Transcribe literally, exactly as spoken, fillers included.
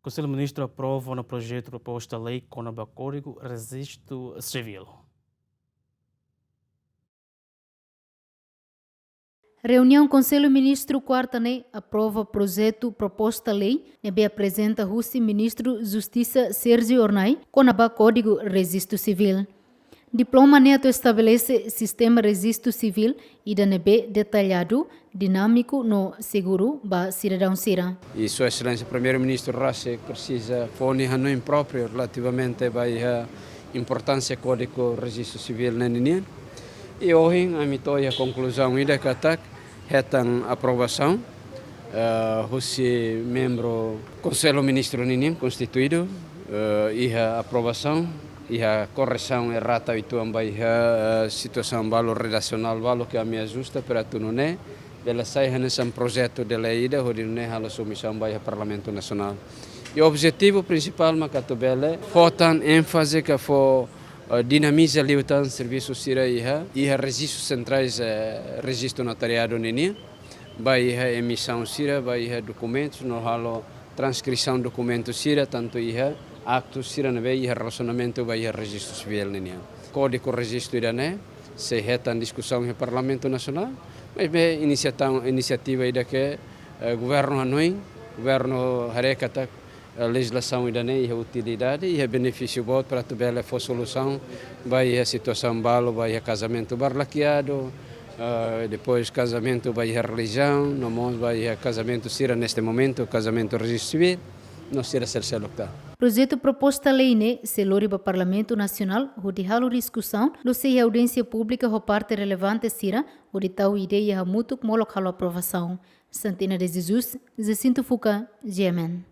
Konsellu Ministru aprova ona projetu proposta lei kona-ba Kódigu Rejistu Sivíl. Reuniaun Konsellu Ministru kuarta ne'e aprova projetu proposta lei ne'ebé aprezenta husi Ministru Justisa Sérgio Hornai kona-ba Kódigu Rejistu Sivíl. Diploma ne'e atu estabelese sistema rejistu sivíl ida ne'ebé detalladu, dinámiku no seguru ba sidadaun sira. I Sua Exelénsia Primeiru-Ministru rasik presiza fó nia hanoin própriu relativamente ba iha importánsia Kódigu Rejistu Sivíl ne'e ninian. I ohin ami to'o iha konkluzaun ida katak hetan aprovasaun, eh, husi membru Konsellu Ministru ninian konstituídu, eh, iha aprovasaun, iha korresaun errata uitoan ba iha, eh, situasaun balu redasionál balu ke ami ajusta para atu nune'e bele sai hanesan projetu de lei ida hodi nune'e halo submisaun ba iha Parlamentu Nasionál. I objetivu prinsipál maka atu bele fó tan énfaze ka fó, eh, dinamiza liután servisu sira iha, iha rejistus sentrais, eh, rejistu notariadu ninian, ba iha emisaun sira, ba iha dokumentus, no halo transkrisaun dokumentu sira, tantu iha aktu sira ne'ebé iha relasionamentu ba iha rejistu sivíl ninian. Kódigu rejistu ida-ne'e sei hetan diskusaun iha Parlamentu Nasionál, maibé inisiasaun, inisiativa ida ke, eh, governu hanoin, governu haree katak, eh, lejizlasaun ida-ne'e iha utilidade, iha benefísiu boot para atu bele fó solusaun ba iha situasaun balu, ba iha kazamentu barlakiadu, eh, depois kazamentu ba iha relijiaun, no mós ba iha kazamentu sira neste momentu, kazamentu rejistu sivíl, no sira seluk-seluk tan. Projetu proposta lei ne'e sei lori ba Parlamentu Nasionál hodi halo diskusaun, no sei iha audiénsia públika ho parte relevante sira, hodi tau ideia hamutuk molok halo aprovasaun. Santina de Jesus, Jacinto Fuca, G M N.